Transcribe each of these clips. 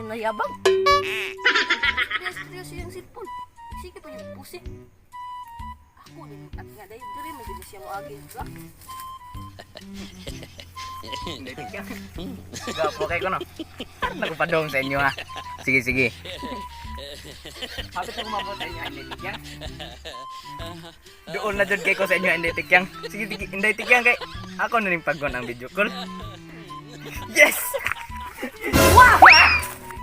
Sige nayabang. Istorya siyang cellphone. Sige pa yung pusi. Ako din at nga dahil diri mo gid siya moagi ba? Inday Tikyang. Gapo kay ko no. Nagpadong sa inyo ha. Sige, sige. Hapit na kumabot sa inyo, Inday Tikyang. Doon na jud kay ko sa inyo, Inday Tikyang. Sige, sige, Inday Tikyang kay ako na ning paggon ang video call. Yes! Wow!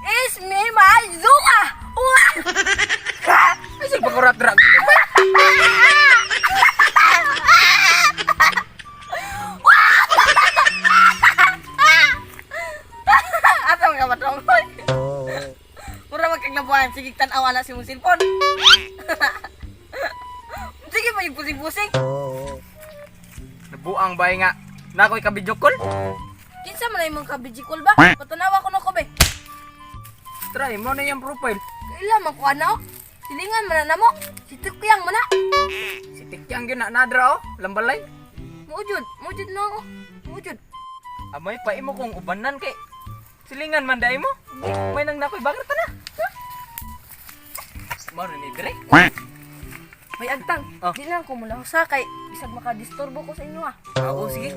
It's me, my Zuma! Wow! Ay, sa pagkurat drag. Asa mga matong? Mura magkaglabuan, sige tan-aw na si mong cellphone. Sige pa yung pusing-pusing. Nabuang bay nga. Nakoy ka video call. Kinsa man ay mong ka-video call ba? Patanawa ko na ko be. Try mo na yung profile. Kaila man ko ana oh. Silingan man na namo. Si Tukyang man na. Si Tikyang gyud na nadra oh, lambalay. Mujud, mujud na ako. Mujud. Amay pa imo kong ubanan kay silingan man dai mo. May nang nakoy bakit ta na. Maro ni dire. May agtang. Oh. Di lang ko muna usa kay bisag makadisturbo ko sa inyo ah. Oo, sige.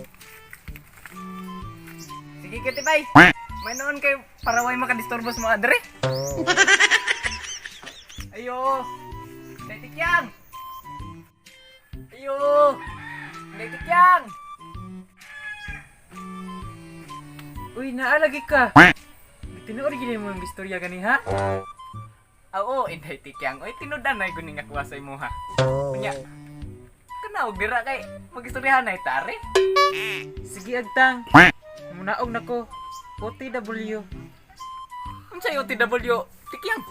Sige katibay. May noon kay para way makadisturbo sa mga dre. Ayo. Day Tikyang. Ayo. Day Tikyang. Uy, naalagi ka. Tinuod gid mo ang istorya gani ha? Oo, Inday Tikyang. Oy, tinudan na guni nga kuha sa imo ha. Unya. Kanaog dira kay magistoryahan na itare. Sige agtang. Munaog nako. OTW. Unsa yung OTW Tikyang?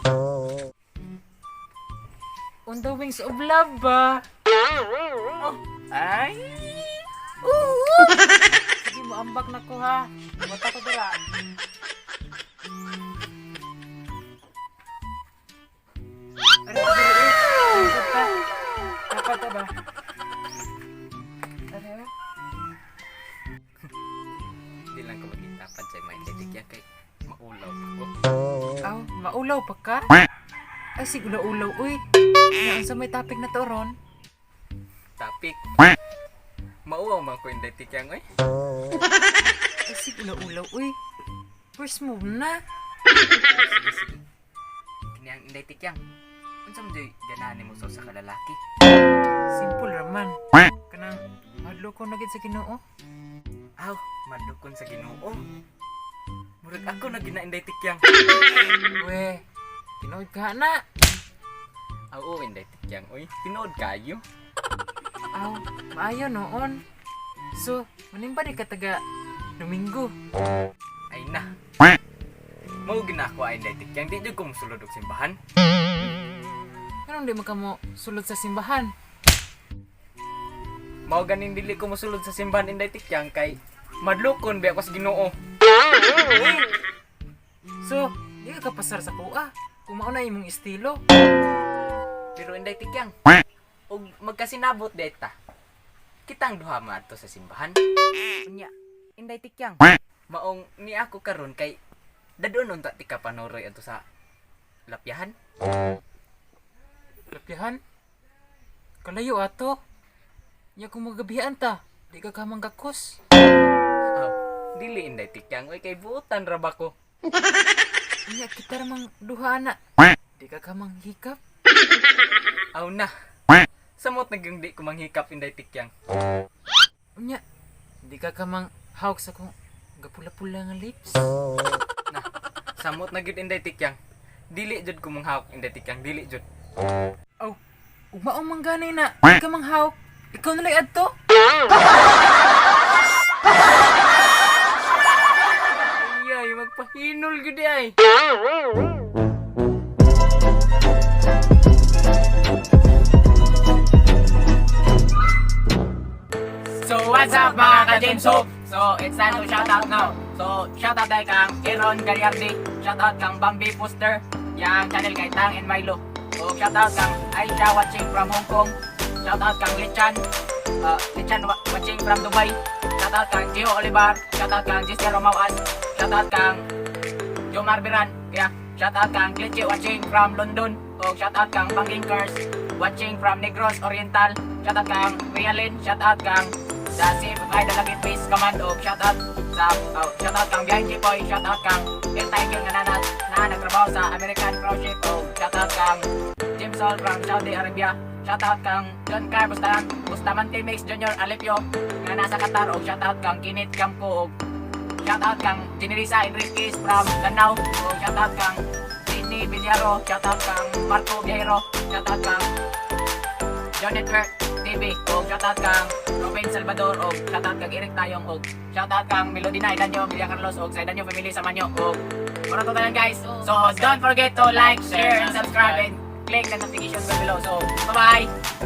On the wings of love ba? Oh, ay. Sige moambak nako ha. Mata ko dira. Ari, ari, ari. Dapat Dapat ba? Ari, ah. Di lang ko magitapad sa mga Inday Tikyang kay maulaw pa ko. Aw, maulaw pa ka? Ay, sige ulaw-ulaw, uy. Nga, unsa may topic na to ron? Topic. Mauaw man ko Inday Tikyang oy. Ay, sige ulaw-ulaw, uy. First move na. Sige, sige. Kini ang Inday Tikyang. Unsa man joy ganahan nimo sa usa ka lalaki? Simple raman. Kanang madlo ko na gid sa Ginoo. Aw, madukon sa Ginoo. Murag ako na gina Inday Tikyang. We, tinuod ka na. Aw, oo, Inday Tikyang oy. Tinuod kayo. Aw, maayo noon. So, maning ba di ka taga Domingo? Ay na. Mao gina ako ay Inday Tikyang. Di jud ko mosulod og simbahan. Anong di man ka mo sulod sa simbahan? Mao ganing dili ko mosulod sa simbahan Inday Tikyang kay madlukon ba ako sa Ginoo. So, di ka kapasar sa kuha. Kung mao na imong estilo. Pero Inday Tikyang, og magkasinabot deta. Kitang duha maadto sa simbahan. Unya, Inday Tikyang, maong ni ako karon kay dadon unta ti ka panuroy adto sa lapyahan. Lapyahan? Kalayo ato. Nya kung magabihan ta, di ka kamang gakos. Aw, dili Inday Tikyang, oy kay buotan ra ba ko. Nya kita ramang duha na. Di ka kamang hikap. Aw na. Samot na gyung di ko manghikap Inday Tikyang. Unya, di ka kamang hawk sa kong gapula-pula nga lips. Na, samot na gyud Inday Tikyang. Dili jud ko manghawak Inday Tikyang, dili jud. Aw, ugmaong man gani na. Di ka manghawk. Ikaw na lang adto. Ay, magpahinol gyud di ay. So what's up mga ka-James Hope? So it's time to shout out now. So shout out tayo kang Aaron Gallardi, shout out kang Bambi Poster, yang channel kay Tang and Milo. So shout out kang Aisha watching from Hong Kong, shout out kang Lichan, Lichan watching from Dubai, shout out kang Gio Olivar, shout out kang Jesse Romawan, shout out kang Jomar Biran. Kaya shout out kang Klitschy watching from London. O shout out kang Banging Cars watching from Negros Oriental. Shout out kang Rialin, shout out kang sa CFI Dalagit Base Command o shout out sa, oh, shout out kang Behind Boy, shout out kang El Tiger nga na nagtrabaho sa American Cruise Ship o shout out kang Jim Sol from Saudi Arabia. Shout out kang John Car Bustamante Mix Jr. Alipio nga nasa Qatar o shout out kang Kinit Campo o shout out kang Generisa Enriquez from Lanao o shout out kang Jenny Villaro, shout out kang Marco Viajero, shout out kang John Network TV o shout out kang Ruben Salvador o shout out kang Eric Tayong o shout out kang Melodina Idanyo Villa Carlos o sa Idanyo family sa Manyo o mura to tanan, guys. So don't forget to like, share and subscribe and click the notification bell below. So bye bye.